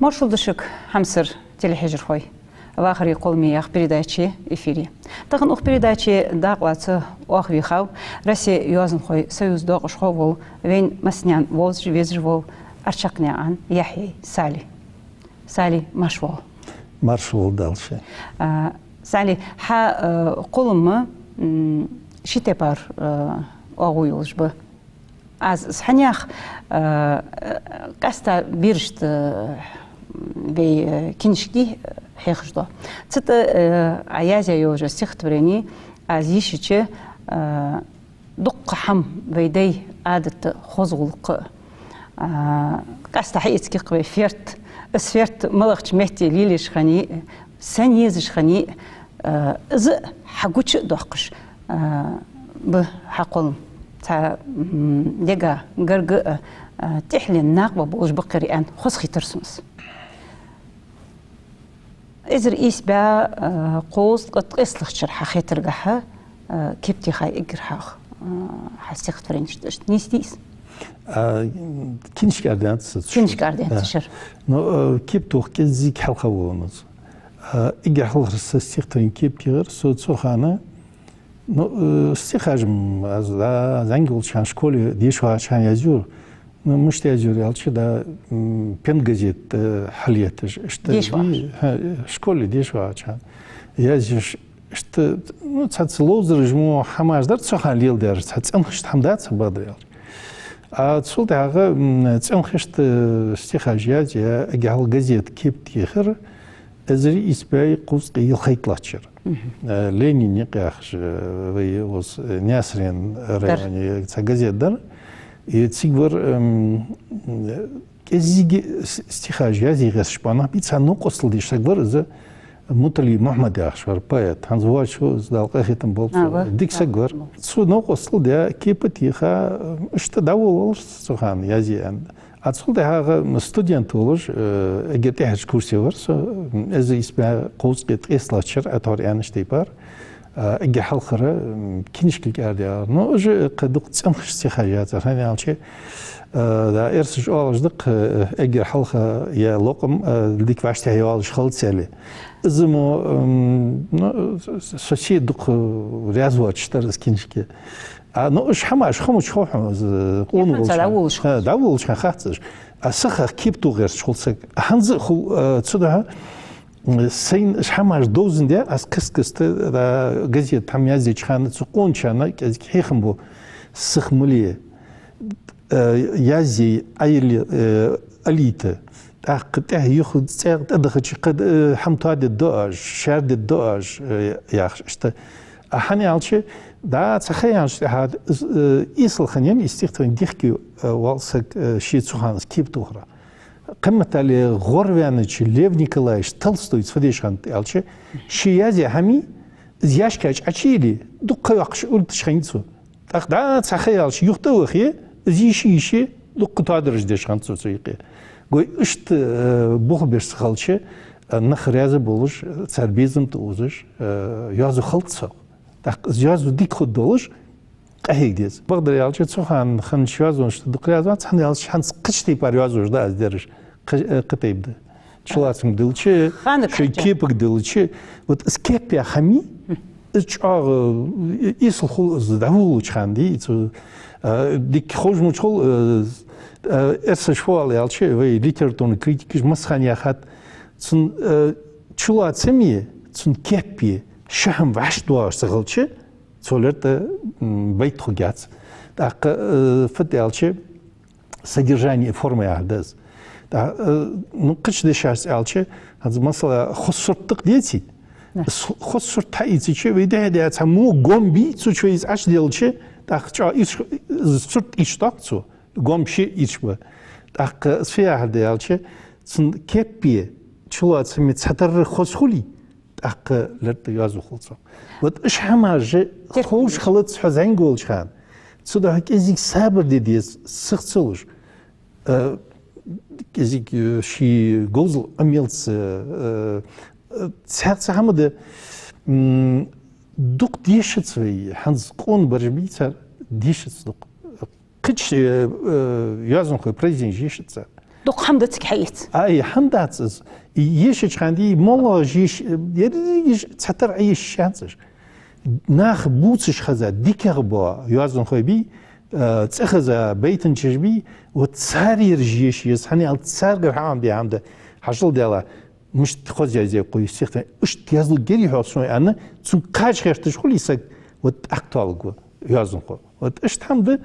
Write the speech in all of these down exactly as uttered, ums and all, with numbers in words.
Маршал да шуга, хьамсара телехьежархой. «Вахари кхоллами» яха передача я эфире. Тахан укх передаче дакъа лаца оаха вийхав Россе йоазонхой союза доакъашхо вола, вайна массанена вовзаш, везаш вола Арчакхнаькъан Яхьъяй Сали. Сали, марша воагӀалва. Марша воагӀалва Дала шо. А, Сали, хьа, а, кхоллам, м, ши тайпара, а, оагӀув йолаш ба. Аз, аз хьанех, а, къаьстта берашта, а, вай, а, книжкаш, а, хьехаш да. Цу тӀа, а, Ӏа язъяь йолча стихотворени аз йийшача, а, дукха хӀама вай даьй Ӏадат, хоза гӀулакх, а, къаьстта хьаэца кхы вай ферт, из ферт малагӀча метте лелаеш хиннай, сенна езаш хиннай, а, из хьагуча а доаккхаш, а, ба хьа кхоллам. Цхьа, м, дега, гарга а, а, тӀехьленна накъаваь болаш баккхар аьнна хоза хийтар сона из. Эзар ийс бӀаь, а, кхузткъа ткъесталагӀча шера хьа хетаргахьа, а, кепа техай эггара хьалха, а, хьа стихотворенеш, иштта нийсдий из? А, книжка арадаьннад са цу шера. Книжка арадаьннад цу шера. Ну, а, кепа тоха кӀезига хьалха вола ма из. А, эггара хьалхара са стихотворени кепа техар со цу хана, ну, э, стихаш-м аз, да, зӀамига волча хана школе деша вагӀача хана язйора. Ну, мишта язйора аьлча, да, м, «Пенгазет», э, хьалъетташ, иштта. Деша вагӀаш? Хьа, школе деша вагӀача хана. Язъеш, иштта, ну, цхьацца ловзараш мо хӀамаш дар цу хана леладаьр, цхьа цӀенхашта хӀама дац, бакъдар аьлча. А цул тӀехьагӀа, м, цӀенхашта, э, стихаш язъяь, эггара хьалха газета кепа техар эзар ийс бӀаь кхузткъеи ялхайтталагӀча шера. Э, «Ленин» никъ яхаш, э, вай укхаза, э, Наьсарен районе цхьа газета дар. И цига вар, эм, э, кӀезига с-, стихаш язъе гӀерташ бола нах бий, цхьа новкъостал деш саг вар из, Муталий Мухьмад яхаш вар поэт. ХӀанз воацаш ва из, Дала къахетам болба цун. А, ва. Дика саг вар. Цо новкъостал даь, кепа теха, э, иштта дӀаволавелар со цу хана язъе аьнна. А цул тӀехьагӀа студент волаш, э, эггара тӀехьарча курсе вар со, эзар ийс бӀаь кхузткъеи ткъесталагӀча шера, а тхьовра аьннача тайпара, э, эггара хьалхара, м, книжка арадаьлар. Ну, уж кхы дукха цӀенхаш стихаш язъяьр, хӀана аьлча, э, да, эрсаша оалаш да-кх, э, эггара хьалха яь локъам, э, дика вӀаштӀехьа йоалаш хилац аьле. Из мо, м, ну, с-, с-, со се дукха раьза воацаш дар из книжка. А, ну, уж хӀамаш хӀама чу хов хьона, из, э, къона волча хана. ХӀанз дӀаволалуш хул. ХӀа, дӀаволалуш хана хац уж. А сахах кепа тоха гӀерташ хул саг. ХӀанз а хул, э, цудухьа, м, сайна уж хӀамаш довзандаь, аз каст-каста, да, газета хӀама язъеча хана цу къоначарна кӀезига хьехам бу: сиха ма ле, э, язъе Ӏайли, э, алийта. ТӀаккха тӀехьа юха цӀагӀа тӀадахача кхы, э, хӀама тоадергда оаш, шаьрдергда оаш, э, яхаш иштта. А хӀана аьлча, да, цхьа ха яьнначул тӀехьагӀа, э, эсала хиннай из стихотворени дехке, э, вола саг, э, ше цу хана из кепа тохарах. Кхыметтел гӀорваьннача Лев Николаевич Толстойца фу деш хиннад аьлча, ше язъяь хӀамий, из яьшка чу Ӏочуйилле, дукха ха йоаккхаш уллийташ хиннай цо. ТӀаккха да цхьа ха яьлча юха тӀа а вахе, из йийша-йийша, дукха тоадараш деш хиннад цо цу юкъе. Гой, иштта, э, бух беш ца хилча, э, нах раьза болаш, цар безам тӀаозаш, э, йоазув хилац цох. ТӀаккха из йоазув дика хургдолаш къахьега деза. Бакъдар аьлча, цу хана хиннача йоазонашта дукха раьза вац, хӀана аьлча, хӀанз кхыча тайпара йоазув да аз дераш. Кхы, э, кхы тайпа да. Чулоацамга диллача, шоай кепага диллача, вот из кепа яха хӀамий, из чӀоагӀа, э, эсала хул из дӀаволалуча хана, дий, цу, э, дика ховш мича хул, э, э, эрсаша фу оал аьлча, вай литературни критикаша массахана яхад, цун, э, чулоацаме, цун кепе ши хӀама вӀаштӀехьадоагӀаш ца хилча, цо лерттӀа, м, байт хургьяц. ТӀаккха, э, фуд аьлча, содержание и форма яхар да из. ТӀаккха, э, ну, кхыча дешашца аьлча, хӀанз, масала, хоза сурт да-кх, деций? Да. С-, хоза сурт хьаийцача, вай дехьа-дехьа цхьа во гом бий, цу чу вай из Ӏочуделча, тӀаккха чӀоагӀа из, из сурт ийрчадоаккх цо. Гом ше ийрча ба. ТӀаккха из фу яхар да аьлча, цун кепе, чулоацаме цхьатарра хоза хуле, тӀаккха лерттӀа йоазув хул цох. Вот уж хӀамаш ховш хилац хьо зӀамига волча хана. Цудухьа кӀезига сабар де деза, сиха ца луш. Э, кӀезига, э, ший говзал Ӏомаеллалца, э, э, цхьаькха цхьа хӀама да, м, дукха дешац вай, хӀанз къона бараш бий цар, дешац дукха. Кхыча, э, э, йоазонхой произведенеш ешац цар. Дукха хӀама да цига хьаэца. Ай, хӀама дац из. Ешача хана дий, моллагӀа еш, ерригаш цхьатарра Ӏоешаш яц уж. Нах бувцаш хеза, дикагӀа бола йоазонхой бий, э, цӀихеза байтанчаш бий, вот цар ераш еша еза, хӀана аьлча царгара хьаӀомаде хӀама да. Хьажал, Даьла, мишта хоза язъяьй-кх ер стихи, иштта язлургьярий-хьогӀ сона аьнна, цунга кхача гӀерташ хуле саг, вот тӀаккха толларгва йоазонхо. Вот иштта хӀама да.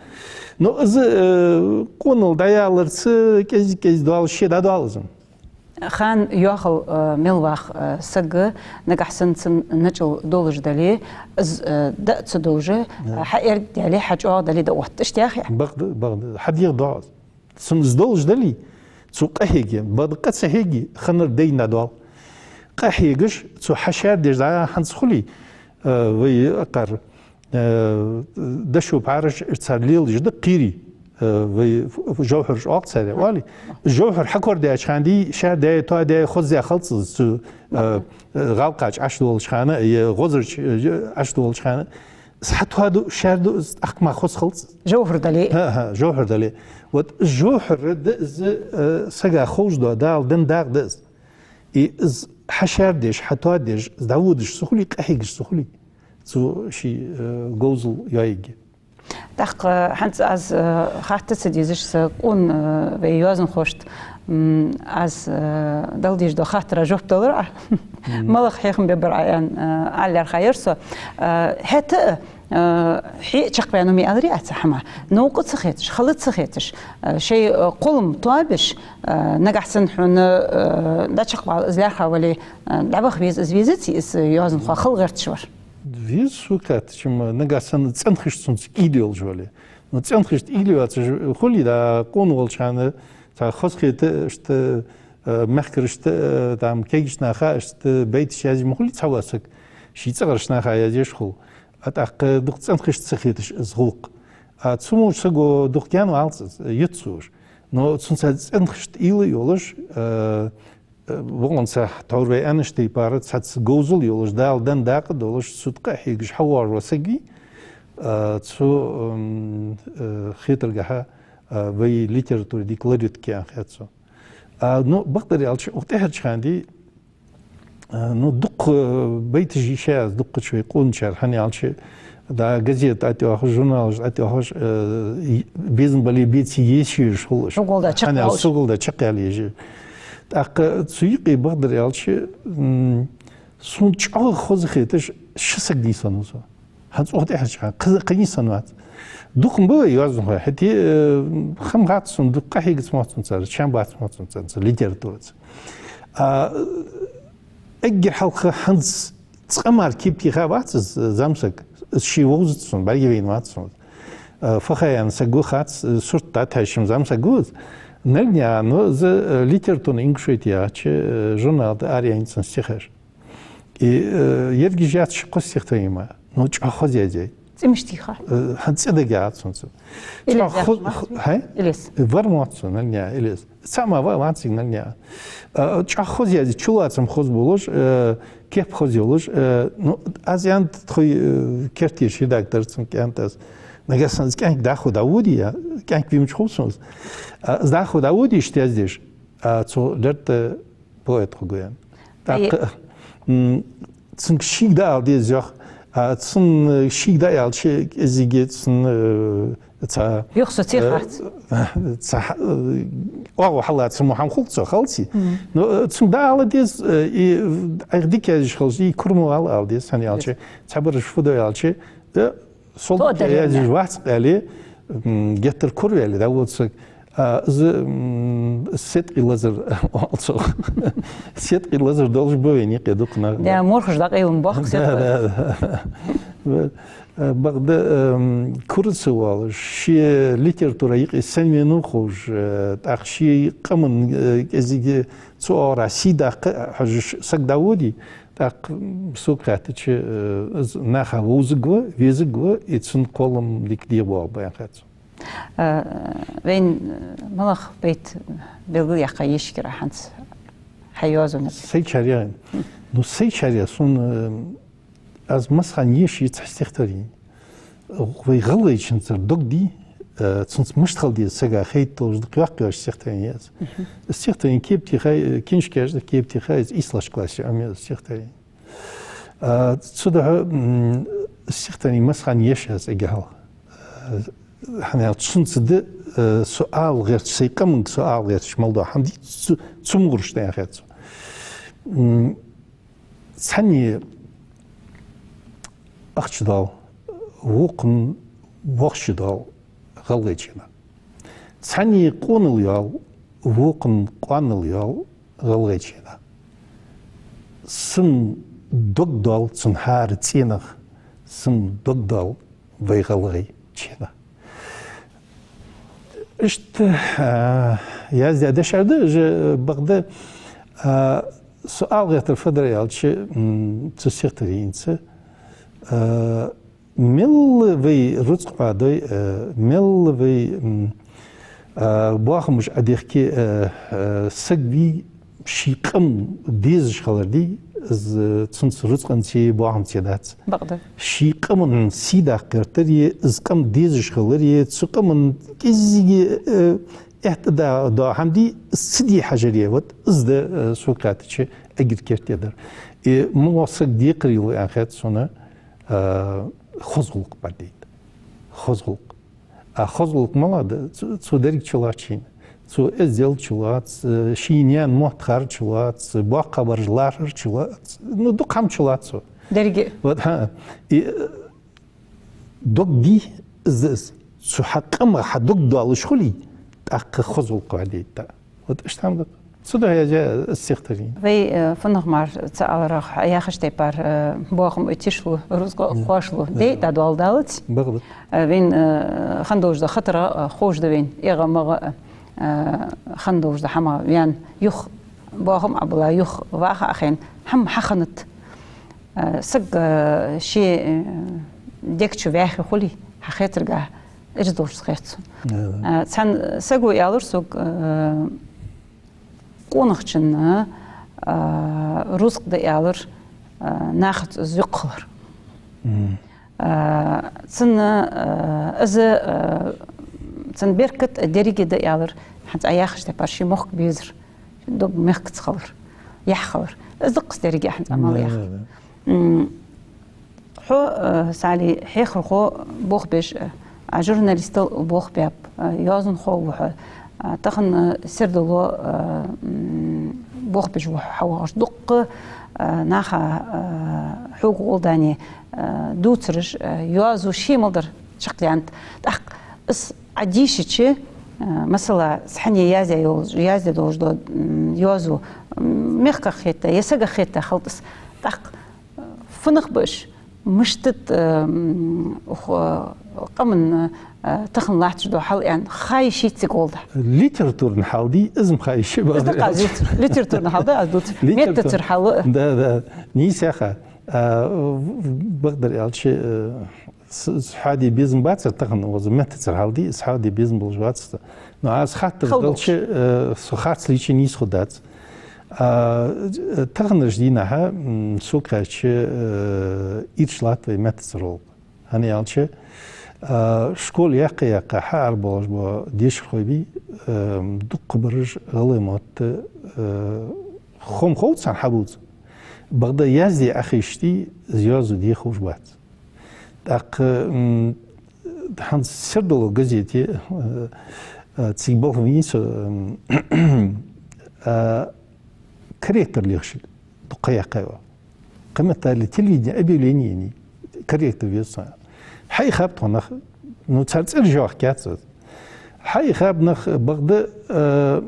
Но из, э, къонал дӀаяларца кӀезиг-кӀезиг дола ше дӀадоал из. Хана йоахал, э, мел вах, э, саг, нагахьа санна цун начӀал долаш дале, из, э, даа ца довжа, э, хьаэргдале, хьачӀоагӀдале дӀаотт. Иштта яхий? Бакъда, бакъда. ХьадегӀадоагӀа из. Цун из долаш дале, цо къахьеге, бакъда къа ца хьеге, ханара дайна доал. Къахьегаш, цо хьашаьрдеш дӀа хӀанз хуле, э, вай акхар, э, дошо пхьараш цар лелаш да кхерий, э, вай ф-, ф-, жовхьараш оал царех, оалий. Жовхьар хьакорадаьча хана дий, шаьрдаьй, тоадаьй, хозъяь хилац из, цу, э, э, гӀалкхача Ӏаш долча хана, е гӀозарча, э, Ӏаш долча хана. Из хьатоаду, шаьрду из, тӀаккха мара хоза хилац из. Жовхьар дале. ХӀа, хӀа, жовхьар дале. Вот жовхьар да из, э, сага ховш дола, Дала денна дакъа да из. И из хьашаьрдеш, хьатоадеш, из дӀаводаш ца хуле, къахьегаш ца хуле, цо ший, э, говзал йоаергья. ТӀаккха хӀанз аз, э, хатта ца дезаш са къона, э, вай йоазонхошта, м, аз, э, дала дезаш дола хаттара жоп далар Ӏа. Мгм. МалагӀа хьехам бергбар Ӏа аьнна, э, ала лаьрхӀа яр со. Э, хӀаьта а, э, хье чакхбаьннав ма аьларий Ӏа цу хӀамах. Новкъа ца хеташ, хала ца хеташ, э, шоай, э, кхоллам тоабеш, э, нагахьа санна хьона, э, дӀачакхвала из лаьрхӀа вале, э, дӀабаха веза из, везаций из йоазонхо хала гӀерташ вар? Веза, сога хаьттача-м, нагахьа санна цӀенхашта цунца уйла йолаш вале. Но цӀенхашта уйла йоацаш хуле, да, къона волча хана, цхьа хозахета, иштта, э, мехкарашта, э, там, кагийча наха, иштта байташ язъе ма хулий цхьавола саг, ший цӀагӀарча наха язъеш хул. А тӀаккха дукха цӀенхашта ца хеташ из гӀулакх. А цу мо саго дукха гаьна валац из, юц цо уж. Но цунца цӀенхашта уйла йолаш, э, э, бокъонца тхьовра вай аьннача тайпара, цхьацца говзал йолаш, Дала денна дакъа долаш, цу тӀа къахьегаш хьавоагӀаш вола саг вий, э, цу, м, э, хетаргахьа, э, вай литературе дика лорадергда-кх аьнна хет сона. А, ну, бакъдар аьлча, укх тӀехьарча хана дий, а, ну, дукха, э, байташ йийшай аз дуккхача вай къоначар, хӀана аьлча, да, газета тӀатоахаш, журналаш тӀатоахаш, э, и-, безам бале беце ешаш хул уж. Согал да чакхъяла еш. ХӀана аьлча, согал да чакхъяла еш. ТӀаккха цу юкъе, бакъдар аьлча, м, сона чӀоагӀа хоза хеташ ши саг нийсвеннав со. ХӀанз укх тӀехьарча хана кхы-, кхы нийсвенна вац. Дукха ма ба вай йоазонхой, хӀаьта, э, хӀама хац сона, дукха къахьегац моац сона цар, чам бац моац сона цар, цар литератураца. А, эггара хьалха хӀанз цкъа мара кепа теха вац из зӀамсаг. Из ше вовзац сона, бӀаргавайна вац сона. А, Фахаян саг ва хац, сурт дӀатаьшам зӀамсаг ва из. Налгнаькъан ва из, э, «Литературная Ингушетия» яхача, э, журнала тӀа араяьннай цун стихаш. И, э, ерригаш яц ши-кхо стихотворени мара, но чӀоагӀа хоза язъяьй. ЦӀи мишта йий-хьогӀ? Э, хӀанз цӀи дагадоагӀац сона цун. Илез чӀоагӀа хоза, яхаш ма вий? ХӀай? Илез. Вар моац сона, Налгнаькъан Илез. Цхьа мара ва-, вац цига Налгнаькъан. Э, чӀоагӀа хоза язъяьй, чулоацам хоза болаш, э, кеп хоза йолаш, э, ну, аз аьннад тхоай, э, керттера редактора, цун кӀаьнк аз. Нагахьа санна из кӀаьнк дӀахо дӀаводий, кӀаьнк вийнача хов сона из. А, из дӀахо дӀаводий иштта яздеш, а, цо лерттӀа поэт хургва аьнна. ТӀаккха, м, цунга шийга дӀаала деза йоах, а, цунна шийга дӀааьлча, кӀезига цунна, э, цхьа, юха со ца, э, хац. Цхьа, э, оагӀув хьалаца мо хӀама хул-кх цох, хилац-ий. Мгм. Но, э, цунга дӀаала деза, э, и, Ӏайха дика язъеш хилча, и кура мо вала ала деза, хӀана аьлча, цхьабараш фу ду аьлча, э, Сол тоъал дукха язъеш вац-кх аьле, м, геттара кура ваьле, да, вот саг. А, из, м, седкъий лазар оал цох. Седкъий лазар долаш ба вайна юкъе дукха нах. Да, морхаш дӀакъайлам боах-кх седкъий лазар. Да, да, да. Э, бакъда, эм, кура ца воалаш, ший литература юкъе сенна венав ховш, э, тӀаккха ший къаман, э, кӀезига цу оагӀорахьа сий даккха хьожаш саг дӀаводий, тӀаккха, м, сога хаьттача, э, из наха вовзаргва, везаргва, и цун кхоллам дика дегӀабоагӀаргба аьнна хет сона. Э, вайна, э, малагӀа байт белгалъяьккха йиш йир-кх хӀанз хьа йоазонаш? Сай чар я. Ну, сай чар я, сона, э, аз массахана ешаш я цхьа стихотворени. Вай гӀалгӀайчнацара дог дий, Э, цунца мишта хила деза сага хайтта долаш дукха йоккха йола стихотворени я из. Мгм. Из стихотворени кепа тӀа хай, э, книжкаш тӀа кепа тӀа хай, из ийслагӀча классе Ӏомаяь стихотворени. А, цудухьа, м, стихотворени массахана еш я аз эггара хьалха. Э, хӀана аьлча цунца да, э, со ала гӀерташ, сай къаманга со ала гӀерташ мел дола хӀама дий, цу, цу мугӀарашта тӀа яхац. М, цхьанне ахча доал, вокханна бохча доал гӀалгӀайче. Цхьанне къонал йоал, вокханна къоанал йоал гӀалгӀайче. Сона дог доал цун хӀара цӀенах, сона дог доал вай гӀалгӀайче. Иштта, а, яздаь дешаш да, же бакъда, а, со ала гӀертар фу дар аьлча, м, цу стихотворенца, а, мел вай рузкъа Ӏодой, а, мел вай, м, а, бахамаш Ӏодехке, а, а, саг вий, ший къам дезаш хилар дий, из цунца рузкъанца, бахамца дац. Бакъда. Ший къаман сий даккха гӀертар е, из къам дезаш хилар е, цу къаман кӀезига, э, эттӀа да, да хӀама дий, из ца де хьажар е, вот из да, э, сога хаьттача, эггара керттера дар. Э, мугӀа саг декхар йола аьнна хет сона, э, хоза гӀулакх бӀаргадайта. Хоза гӀулакх. А хоза гӀулакх малагӀа да? Цо, цо деррига чулоац шийна. Цо эздел чулоац, э, ший наьна мотт хар чулоац, боккхагӀбараш лархӀар чулоац. Ну, дукха хӀама чулоац цо. Деррига. Вот, хӀа. И, э, дог дий из, из. Цу хьа къамах хьа дог доалаш хуле, тӀаккха хоза гӀулакх бӀаргадайта. Вот иштта хӀама да. Цудухьа яздаь стихотворени. Вай, э, фуннагӀа мара ца аларах, яхача тайпара, э, бахам а тишлу, рузкъа а кхошлу. Дай дӀадоаладалац. Бакъда. Э, вайна, э, хинна долаш да хатар, э, ховш да вайна, эгӀа-магӀа, э, хинна долаш да хӀама, вайна юха бахам а бала, юха ваха а хайна, хӀама хьахиннад. Э, саг, э, ший, э, дег чу ваьхе хуле, хьахетарга, ираз долаш хет сона. Э, цхьан саго аьлар сога, э, къонахчун, э, рузкъа да аьлар, э, нахаца из юкъе хилар. Э, цун, э, из, э, цун беркат деррига да аьлар, хӀанз Ӏа яхача тайпара ший мохк безар, дог мехкаца хилар, яхь хилар. Из дуккхаза деррига хӀанз Ӏа мел яхар. М, хьо, э, Сали, хьехархо болх беш, э, а журналистал болх баьб, э, йоазонхо ва хьо, э, тахан, э, сердало, э, м, болх беш ва хьо хьавоагӀаш. Дуккха, э, наха, э, хьога гӀолла даьнна, э, дувцараш, э, йоазув ший мел дар чакхъяьннад. ТӀаккха из Ӏа дийшача, э, масала, цхьанне яздаь йол-, яздаь долаш дола, м, йоазув, м, мехках хетта, е сагах хетта хилац из. ТӀаккха фуннагӀа ба уж, мишта да, м, ух, э, къаман, э, тахан латташ дола хьал аьнна, ха йиш йий цига гӀолла? Литературни хьал дий, из-м ха йиш я. Из да-кх аз дувцар. Литературни хьал да аз дувцар. Литератур-, меттацара хьал. Да, да. Нийса яха. А, в-, в-, бакъдар аьлча, э, с-, с-, хьаде безам бацар тахан, укхаза меттацара хьал дий, из хьаде безам болаш вац со. Но аз хаттар хала долча, э, со харц лийча нийса хургдац. А, э, таханарча дийнахьа, м, сога хаьттача, э, ирча латт вай меттацара гӀулакх. ХӀана аьлча, а, школа яьккха-яьккха хьаарабоалаш бола дешархой бий, э, дукхагӀбараш гӀалгӀай мотт, э, хов-м хов царна хьабувца. Бакъда язде Ӏохайшача, из йоазув де ховш бац. ТӀаккха, м, хӀанз «Сердало» газете, э, э, цига балха венав со, м, э, корректор лехаш дукха яьккхай оаха. Кхыметтел телевидене объявлени еннай, корректор веза сона. Хьаихаб тхо нах, ну, цар цӀераш йоахкац аз. Хьаихаб нах, бакъда, э,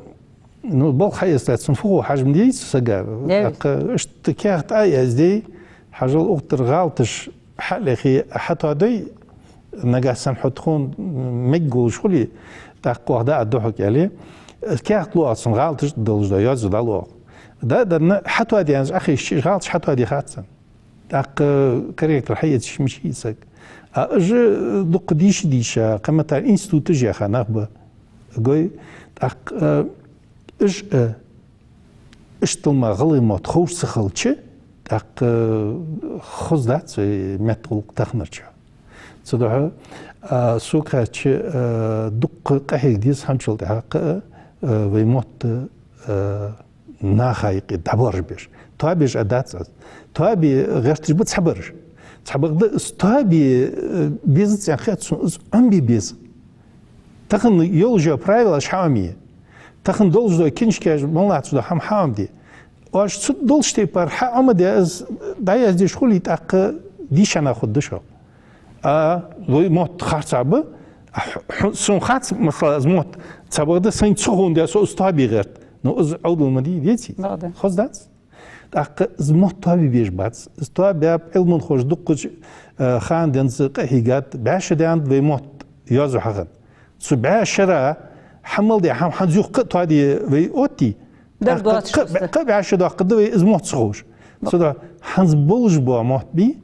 ну, балха хьаэцалац, цун фу хов хьажа ма дий цу сага. ТӀаккха иштта каьхат Ӏояздий, хьажал, укх тӀара гӀалаташ хьалехе хьатоадой, нагахьа санна хьо тхона мегаргволаш хуле, тӀаккха оаха дӀаоаларгда хьога, аьле. Каьхат лу оаха цунна, гӀалаташ долаш да, йоазув дӀалу оаха. ДӀа а денна, хьатоаде аьнна Ӏохайшача, гӀалаташ хьатоаде хац цунна. ТӀаккха корректор хьаэцаш мичай из саг. А уж дукха дийша-дийша, кхыметтел институташ яьха нах ба. Гой, тӀаккха, э, уж, э, иштта мара гӀалгӀай мотт ховш ца хилча, тӀаккха, э, хоза дац вай меттагӀулакх таханарчоа. Цудухьа, а, сога хаьттача, а, дукха къахьега деза хӀанзчул тӀехьагӀа, а, вай мотт, а, наха юкъе дӀабоаржабеш. Тоабеш а дац аз. Тоаба гӀерташ ба цхьабараш. Цхьабакъда из тоаба, а, беза цӀенхет сона, из Ӏомабе беза. Тахан йолаш йола правилаш хьаӀомае. Тахан долаш дола книжкаш, мел латташ дола хӀама хьаӀомаде. Оаш цу долча тайпара хьаӀомаде, из дӀаяздеш хуле, тӀаккха дийша нах хургда шо. А, вай мотт харцахьа ба, а, хӀ-, хӀ-, сона хац, масала, из мотт цхьабакъда сайна ца ховндаь, со из тоаба гӀерт. Но из Ӏовдал ма дий, деций? Бакъда. Хоза дац? ТӀаккха из мотт тоабе безаш бац. Из тоабаьб, Ӏилманхоша дуккхача, э, хана денз къахьийгад, бӀаь шу даьннад вай мотт йоазув хьахинна. Цу бӀаь шера хӀама мел даь хӀама хӀанз юха кхы а тоаде вай оттий? Дар ТӀаккха доацаш кхы, устар. Кхы бӀаь шу доаккхаргда вай из мотт ца ховш. Бакъда. Цудухьа хӀанз болаш бола мотт бий,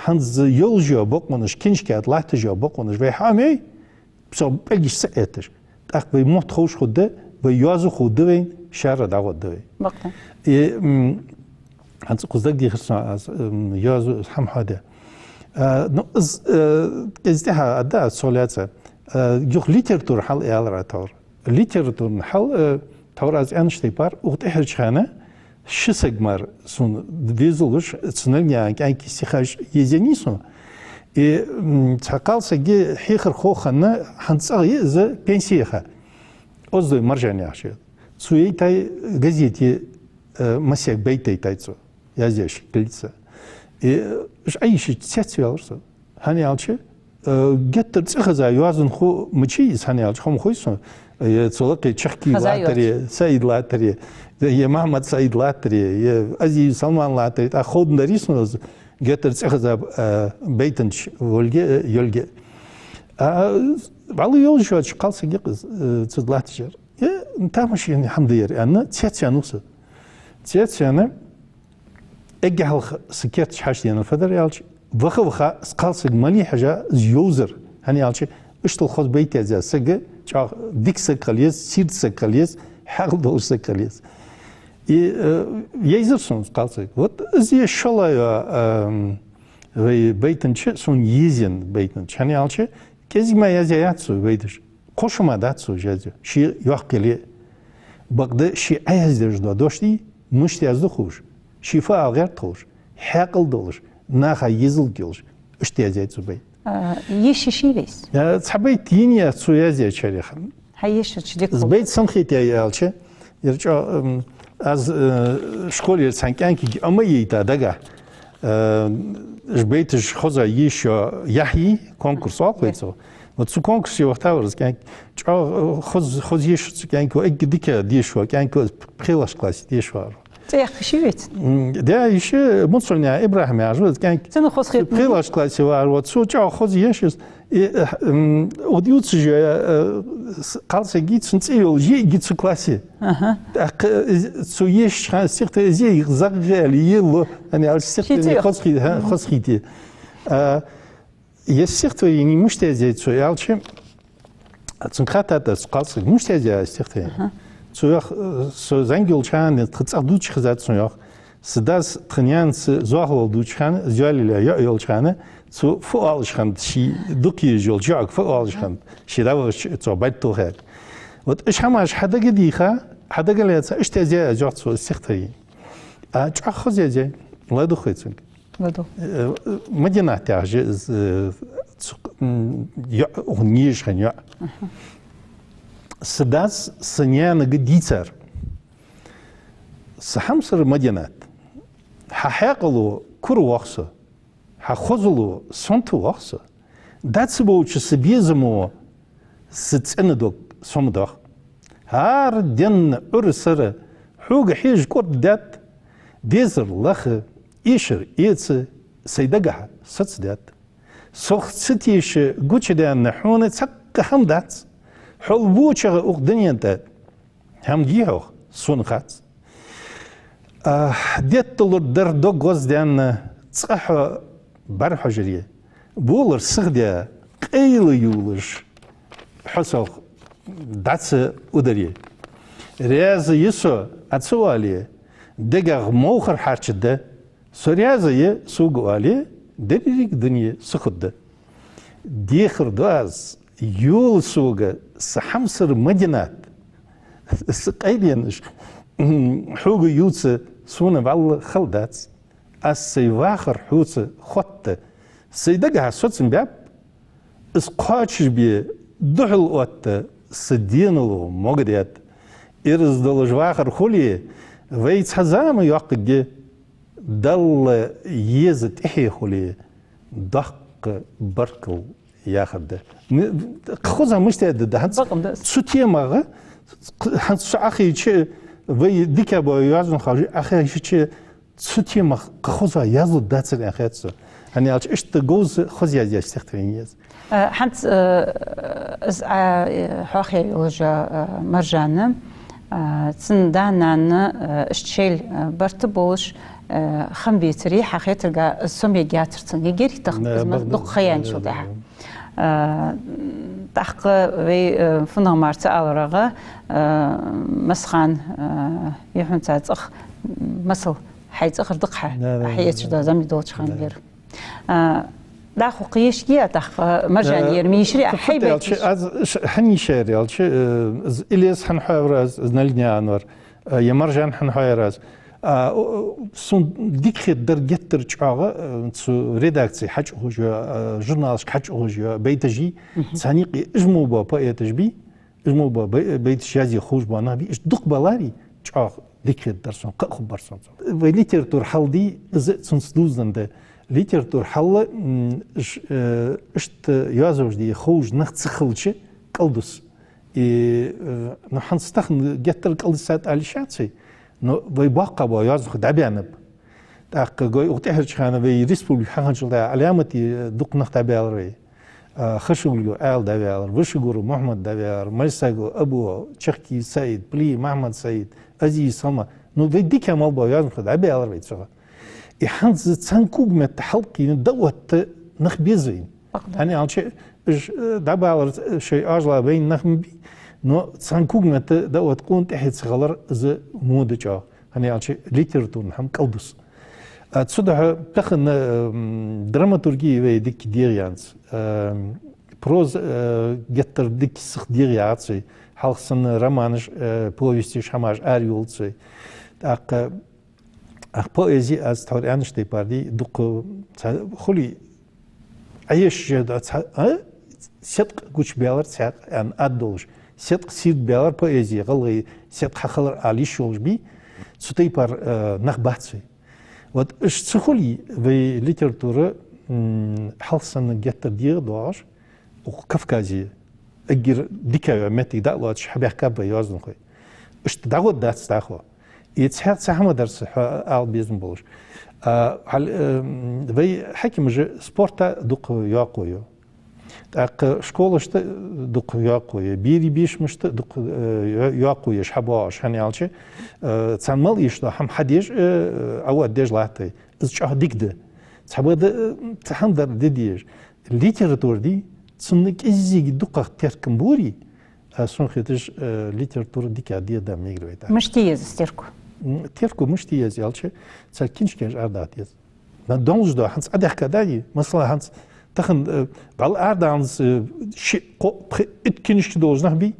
хӀанз йолаш йола бокъонаш, книжкаш латташ йола бокъонаш вай хьаӀомайой, цох пӀелгаш ца этташ. ТӀаккха вай мотт ховш хургда, вай йоазув ховргда вайна, шаьра дӀагӀоргда вай. Бакъда. И, м, хӀанз кхуза дагадехар сона аз, м, йоазув хӀама хьаде. А, ну, из, э, кӀезига тӀехьа а да, аз цох лаьца. А, юха литература хьал аьлар тхьовра. Литературни хьал, э, тхьовра аз аьннача тайпара, укх тӀехьарча хана ши саг мара сона везалуш, цу Налгнаькъан кӀаьнка стихаш езъеннай сона. И, м, цхьа кхалсаг я, хьехархо хинна, хӀанз цӀагӀа я из, пенсе яха. Оздой Маржан яхаш я. Цо яйтай газете, э, масех байт яйтай цо, язъеш килца. И, э, уж Ӏайшача цецваьлар со. ХӀана аьлча, э, геттара цӀихеза йоазонхо ма вий из, хӀана аьлча, хӀама хой сона, э, цу лакхе Чахкиев латтаре, Саид латтаре, е Махьмад-Саид латтаре, е Азиев Салман латтаре, тӀаккха ховргдарий сона из геттара цӀихеза, э, байтанча волга, э, йолга. А, вӀалла йолаш йоацаш кхалсаг я-кх из, э, цу латташ яр. Е, тамашийна хӀама да ер, аьнна, цецваьннав со. Цецваьнна, эггара хьалха са керташ хьаьша денар фу дар аьлча, ваха-ваха, из кхалсаг мале хьежа, из йовзар. ХӀана аьлча, иштта хоза байт яздаь саг, чӀоагӀа дика саг хила еза, сийрда саг хила еза, хьаькъал долаш саг хила еза. И, э, йовзар сона из кхалсаг. Вот из я шоллагӀа, эм, вай байтанча, сона езъенна байтанча. ХӀана аьлча, кӀезига мара язъяь яц цо байташ. Кхо шу мара дац цо язъяь. Ше йоккха яле а. Бакъда ше Ӏояздеш дола дош дий, мишта язду ховш, ше фу ала гӀерт ховш, хьаькъал долаш, наха езалга йолаш, иштта язъяьй цо байт. А, йиша ший вайс? А, цхьа байт йиний аз цо язъяьчарех. Хьа йишача дика хул. Из байт сенна хийтаяьй аьлча, ер чӀоагӀа, м, аз, э, школера цхьан кӀаьнкага Ӏомайайта дагахь, э, уж байташ хоза йийша яхьий, конкурс оал-кх вай цох. Вот цу конкурсе вахийтавар из кӀаьнк. ЧӀоагӀа, э, хоза, хоза йийшар цу кӀаьнко, эггара дика дешаш вола кӀаьнко, пхелагӀча классе дешаш вар. ЦӀи яхкаш ший вайца? М, да, йиша Муцольнаькъан ИбрахӀим яхаш ва из кӀаьнк. Цунна хоза хет. ПхелагӀча классе вар, вот цо чӀоагӀа хоза йийшар из. И, э, м, вот ювцаш я, э, с-, кхалсаг я, цун цӀи йолаш йиӀиг я цу классе. Аха. ТӀаккха, э, из, цо йийшача хана стихотворени из йиӀиг загӀа аьле йийллу, хӀана аьлча стихотворени хоза хий-, хӀа, хоза хийтае. А, ер стихотворени мишта язъяьй цо аьлча, цунга хаьттад аз, кхалсага, мишта язъяьй стихотворени. Аха. Цо йоах, э, со зӀамига йолча хана, тха цӀагӀа дувцаш хезад сона, йоах. Са дас тха наьнаца зоахалол дувцача хана, из йоалаелла йоӀ йолча хана, цо фу оалаш хиннад, ший дукха езаш йолча йоӀага фу оалаш хиннад, ше дӀавахача цо бӀарг тохаяьр. Вот уж хӀамаш хьадага а дийха, хьадага а лаьца, иштта язъяьй аз, йоах, цо стихотворени. А чӀоагӀа хоза язъяьй, ладувгӀа вай цунга. ЛадувгӀа. Э, э, Мадинат яхаш я из, э, цу, м, йоӀ, укхун езаш хинна йоӀ. Аха. Са дас са наьнага дийцар: са хьамсара Мадинат, хьа хьаькъало кура воах со, хьа хозало сонта воах со, дӀа ца бовча са безамо са цӀена дог со ма доах. ХӀара денна Ӏуйра сара хьога хьежа кӀордадаьд, безар лаха, эшар эца сай дагахьа сацадаьд. Сох ца теша гучадаьнна хьона цхьаккха хӀама дац, хьол бочагӀа укх дунен тӀа хӀама дий хьох, сона хац. А, детталур дар дог гӀоздаьнна, цкъа хьо бӀарахьожаре, болар сихдаь, къайла йолаш, хьо сох дӀа ца ударе. Раьза я со, Ӏа ца оале, дегах мовхар хьарчаргда. Со раьза я, сога оале, деррига дуне сихургда. Дехар ду аз, йола сога са хьамсара Мадинат, са къайленаш хьога ювца сона вӀалла хала дац. Аз сай вахар хьоца хотта, сай дагахьа соцам баьб, из кхоачашбе духьал отта са денал могадаьд. Ираз долаш вахар хуле, вай цхьа зама йоаккхаргья, Далла еза тӀехье хуле, доккха баркал яхар да. М, кхы хоза мишта да, да, хӀанз Бакъда. Цу темагӀа, хӀанз цу Ӏахайча, вай дика бола йоазонхой Ӏахайча, цу темах кхы хоза язлуш дацар аьнна хет сона. ХӀана аьлча, иштта говза хоза язъяь стихотворени я из. Э, хӀанз, э, из, а, э, хьоахаяь йолаш йола, э, Маржан, э, цун да-нана, э, иштта шоайла, э, барт болаш, э, хам бецаре, хьа хетарга, из сомаергьяцар цунна. Эггара тахан Да, из ма бакъда. Дукха ха яьнначул тӀехьагӀа. Э, тӀаккха вай, э, фуннагӀа мара ца аларагӀа, э, массахана, э, юххьанца цӀагӀа масал, хьай цӀагӀара дакъа хьа, Да, да, хьаэцаш да, да. Зама долча хана Да. Вера. А, дӀахо кхы йиш йий тӀаккха, Маржан, Э, ер мишри, кхы хьай фу байташ? Аьлча, аз ш-, хӀана йиш яр аьлча, э, из Илез хӀана хьоавир аз, из Налидни Анвар, э, е Маржан хӀана хьоавир аз. А, о, о, сона дика хетадар геттара чӀоагӀа, э, цу редакце хьачӀоагӀаш йола, э, журналашка хьачӀоагӀаш йола байташ йий, Мгм. Царна юкъе уж мо бола поэташ бий, уж мо бола бай-, байташ язъе ховш бола нах бий, уж дукха баларе, чӀоагӀа дика хетадар сона, кхы а хургбар сона цо. Вай литература хьал дий, из цунца дувзаденна да. Литература хьал, м, ш-, э, иштта йоазув де ховш нах ца хилча, кӀалдус. И, э, ну, хӀанз тахан геттара кӀалдисад ала йиш яций, но вай боккхагӀа бола йоазонхой дӀабаьннаб. ТӀаккха гой укх тӀеххьарча хана вай республика хьахинначул тӀехьагӀа Ӏаламате дукха нах дӀабаьлар вай. А, Хашагульгов Ӏаьла дӀаваьлар, Вашагуров Мухьмад дӀаваьлар, Мальсагов Або, Чахкиев СаӀид, Плиев Махьмад-СаӀид, Азиз Салман. Ну, вай дика мел бола йоазонхой дӀабаьлар вай цигара. И хӀанз цхьан когаметта хьалкхийна дӀаотта нах беза вайна. Бакъда. ХӀана аьлча, уж, э, дӀабалар, э, шоай ажла вайна нах ма бий, но цхьан когаметта дӀаотта къона тӀехьа ца хилар из мо да чӀоагӀа. ХӀана аьлча, литературни хӀама кӀалдус. А, цудухьа тахан, м, драматурги вай дика дегӀаяц. Ам, проза, э, геттара дика сиха дегӀаяц вай. Хьалха санна романаш, э, повесташ, хӀамаш арайолац вай. ТӀаккха, ах, поэзи, аз тхьовра аьннача тайпара дий, дукха ца-, хули Ӏеш жеда ца-, а? Седкъа гучабаьлар цхьаькха, аьнна, ад долаш. Седкъа сийрда баьлар поэзи, гӀалгӀай седкъа хьахилар ала йиш йолаш бий, цу тайпара, э, нах бац вай. Вот уж ца хуле, вай литература, м, хьалха санна геттара дегӀа доагӀаш, укх Кавказе, эггара дика йола моттиг дӀа а лоацаш, хьабаьхкаб вай йоазонхой. Иштта дӀагӀоргдац дӀахо. И цхьа, цхьа хӀама дар са хьо ала безам болаш. А, хьал-, э, вай хьакимаша спорта дукха йоккхо я. ТӀаккха школашта дукха йоккхо я, берий бешамашта дукха, э, йо-, йоккхо я уж хьабоагӀаш, хӀана аьлча, э, царна мел эшаш дола хӀама хьадеш, э, Ӏоотта деш латт вай. Из чӀоагӀа дика да. Цхьабакъда, э, цхьа хӀама дар де дезаш. Литература дий, цунна кӀезига дукхагӀа теркам бий, а, сона хеташ, э, литература дика дегӀа да мегар вай тӀаккха. Мишта еза из терко? М, терко мишта еза аьлча, цар книжкаш арадаккха деза. Нах долаш да, хӀанз Ӏадехка да дий, масала, хӀанз тахан, э, бала арадаьннад, э, ши, кхо, пхи, итт книжка долаш нах бий,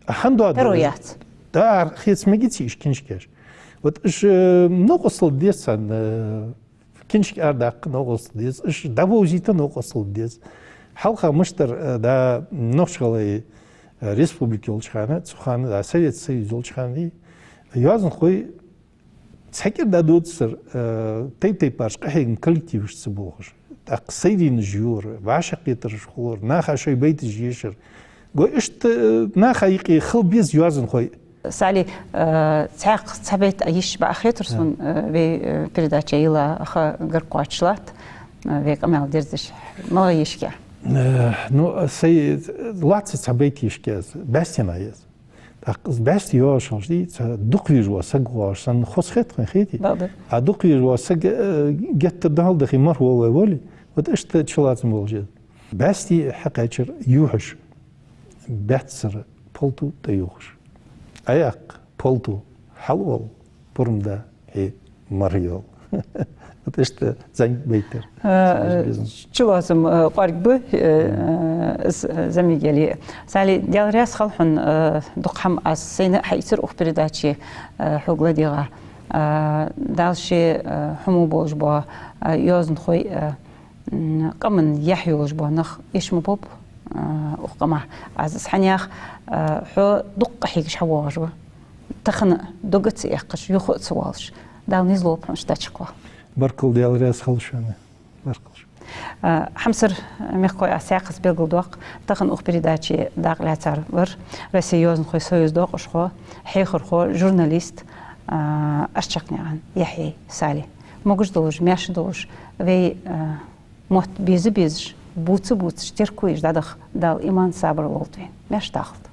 а хӀана доаду? Таро яц. Да, ар хеца мегаций уж книжкаш. Вот уж, э, новкъостал деза царна, э, книжка арадаккха новкъостал деза, уж дӀабовзийта новкъостал деза. Хьалха мишта дар, э, да, Нохч-ГӀалгӀай, э, республика йолча хана, цу хана, да, Советский Союз йолча хана дий, йоазонхой цхьа кӀира дӀадодацар, э, тайп-тайпарча къахьегама коллективашца болхаш. ТӀаккха сайренаш йора, вӀашагӀкхетараш хулар, наха шоай байташ ешар. Гой, иштта, э, наха юкъе хила беза йоазонхой. СаӀали, э, цхьаькха цхьа байт йиш баьха хетар сона, э, вай, э, передача йилла ха гарга кхоачаш латт, э, вай къамаьл дерзадеш. МалагӀа йиш я? Э, ну, сай, лоацца цхьа байт йиш я аз, бӀаьстенна я аз. ТӀаккха из бӀаьсти йоагӀаш хилча дий, цхьа дукха везаш вола саг воагӀаш санна хоза хет хьона, хетий? Да, да. А дукха везаш вола саг, э, геттара дӀахьалдахе мархӀаволлаш вале, вот иштта чулоацам болаш я из. БӀаьсти хьакхаьчар юхьаш, баьццара палту тӀаювхаш. Ӏояккха палту, хьалвала, пурам да хье мархӀайола. Вот иштта зӀамига байтар. Э, чулоацам, э, кӀоарга ба, э, э, з-, э, зӀамига яле. Сали, Даьла раьза хилва хьона, э, дукха хӀама аз сайна хьаийцар укх передаче, э, хьога ладийгӀа. Э, Дала ше, э, хьо мо болаш бола, э, йоазонхой, э, м, къаман яхь йолаш бола нах эш ма боб, э, укх къамах. Аз из хӀана йоах, э, хьо дукха къахьегаш хьавоагӀаш ва. Тахан дог а ца эккхаш, юха а ца воалаш. Дала низ лолба хьона иштта чакхвала. Баркал, Даьла раьза хилва шоана. Баркал шоана. А, хьамсара мехкахой, аз цхьаькхаза белгалдоаккх, тахан укх передаче дакъа лаьцар вар Россе йоазонхой союза доакъашхо, хьехархо, журналист, а, Арчакънаькъан Яхьъяй Сали. Могаш долаш, маьрша долаш, вай, а, мотт беза безаш, бувца бувцаш, терко еш дӀадаха Дала иман, сабар лолда вайна. Маьрша дахалда.